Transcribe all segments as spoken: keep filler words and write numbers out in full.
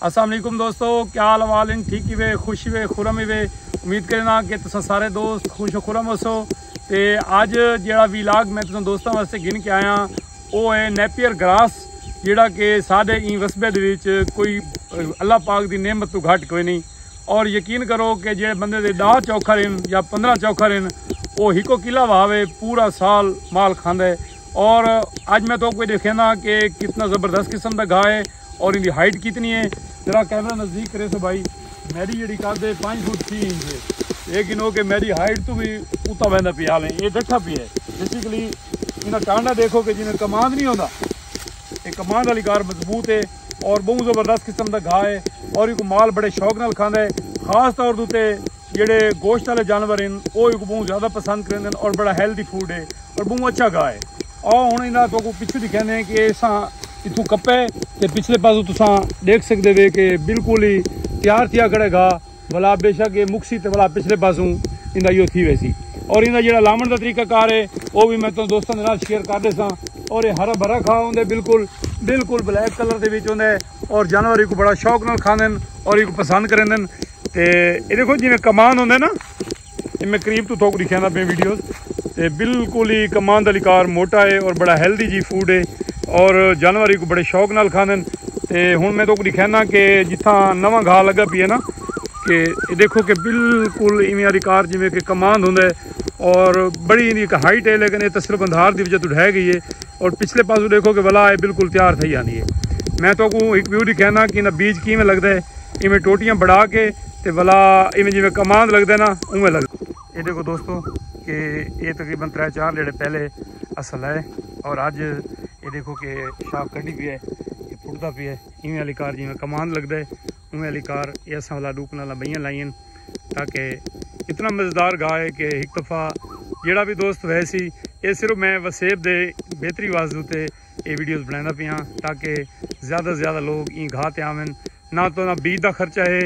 السلام علیکم دوستو، کیا حال احوال ہن؟ ٹھیک ہیوے، خوش ہیوے، خرم ہیوے؟ امید کرینداں کہ تساں سارے دوست خوش و خرم ہوسو۔ تے اڄ جیڑھا ولاگ میں تساں دوستاں واسطے گھن کے آیاں، او ہے نیپیئر گراس، جیڑھا کہ ساݙے ایں وسبے دے وچ کوئی اللہ پاک دی نعمت توں گھٹ کوئی نہیں۔ اور یقین کرو کہ جیڑھے بندے دے ݙاہ چوکھر ہن یا پندرہ چوکھر ہن، او ہکو کلا واہوے، پورا سال مال کھاندا ہے۔ اور اڄ میں تہاکوں ݙکھیندا کہ کتنا زبردست قسم دا گھا ہے اور ایندی ہائٹ کتنی ہے۔ ذرا کیمرہ نزدیک کریسو بھائی، میݙی جیڑھی قد ہے پنج فٹ چھی انچ ہے، لیکن او کہ میݙی ہائٹ توں وی اُتا ویندا پیا حالیں، اے ڈٹھا پیا ہے۔ بیسیکلی ایندا ٹانڈا ݙیکھو کہ جیویں کماند نہیں ہوندا، اے کماند والی کار مضبوط ہے اور ٻہوں زبردست قسم دا گھا ہے اور ایکوں مال بڑے شوق نال کھاندا ہے۔ خاص طور دے اُتے جیڑھے گوشت والے جانور ہن، او ایکوں ٻہوں زیادہ پسند کریندے ہن اور بڑا ہیلدی فوڈ ہے اور ٻہوں اچھا گھا ہے۔ آؤ ہݨ انہاں تہاکوں پچھوں ݙکھیندے ہیں کہ اساں اتھوں کپے تے پچھلے پاسوں تساں ݙیکھ سڳدے وے کہ بالکل ہی تیار تھیا کھڑے گھا۔ ولا بے شک اے مکسی تے ولا پچھلے پاسوں ایندا ایہو تھی ویسی۔ اور ایندا جیڑھا لاوݨ دا طریقہ کار ہے، او وی میں تہاں دوستاں دے نال شیئر کر ݙیساں۔ اور اے ہرا بھرا کھا ہوندے، بالکل، بالکل بلیک کلر دے وچ ہوندے۔ اور جانور ایکوں بڑا شوق نال کھاندن اور ایکوں پسند کریندن۔ تے اے ݙیکھو جیویں کماند ہوندے نا، اے میں قریب توں تہاکوں ݙکھیندا پئیں ویڈیوز۔ تے بالکل ہی کماند والی کار موٹا ہے اور بڑا ہیلدی جی فوڈ ہے اور جانور ایکوں بڑے شوق نال کھاندن۔ تے ہݨ میں تہاکوں ݙکھیندا کہ جتھاں نواں گھا لڳا پیا ہے نا، کہ اے ݙیکھو کہ بالکل ایویں والی کار جیویں کہ کماند ہوندا ہے اور بڑی ایندی ہک ہائٹ ہے، لیکن اے تے صرف اندھار دی وجہ توں ڈھہ ڳئی ہے۔ اور پچھلے پاسوں ݙیکھو کہ ولا اے بالکل تیار تھئی آندی ہے۔ میں تہاکوں ہک ویو ݙکھیندا کہ ایندا بیج کیویں لڳدا ہے، ایویں ٹوٹیاں بݨا کے تے ولا ایویں جیویں کماند لڳدا ہے نا، اونویں لڳدا ہے۔ اے ݙیکھو دوستو کہ اے تقریباً ترے چار جیڑھے پہلے اصل ہے اور اڄ اے ݙیکھو کہ شاخ کڈھی پئی ہے، اے پھٹدا پیا ہے۔ ایویں والی کار جیویں کماند لڳدا ہے، اونویں والی کار اے اساں ولا ݙو کنالاں ٻئیاں لائین، تاکہ اتنا مزیدار گھا ہے کہ ہک دفعہ جیڑھا وی دوست ویسی، اے صرف میں وسیب دے بہتری واسطے اے ویڈیوز بݨیندا پیا ہاں، تاکہ زیادہ سے زیادہ لوگ ایں گھا تے آون۔ نہ تاں نہ بیج دا خرچہ ہے،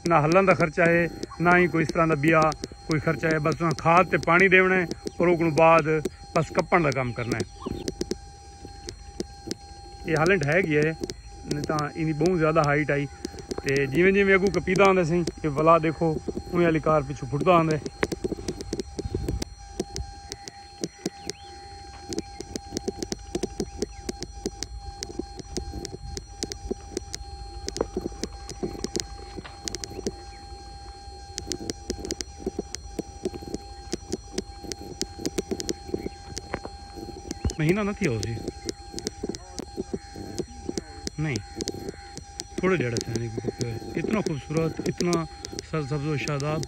نہ ہلاں دا خرچہ ہے، نہ ہی کوئی اس طرح دا ٻیا کوئی خرچہ ہے۔ بس تساں کھاد تے پاݨی ݙیوݨا ہے اور اوکوں بعد بس کپݨ دا کم کرݨا ہے۔ اے ہالینڈ ہے ڳیا ہے، نہیں تاں ایندی ٻہوں زیادہ ہائٹ آئی۔ تے جیویں جیویں اڳوں کپیدا آندا سئیں، اے ولا ݙیکھو، اونویں والی کار پچھوں پھٹدا آندا ہے۔ مہینہ نہ تھیا ہوسی۔ نہیں، تھوڑے جیڑھے تھے نہیں۔ اتنا خوبصورت، اتنا سرسبز و شاداب۔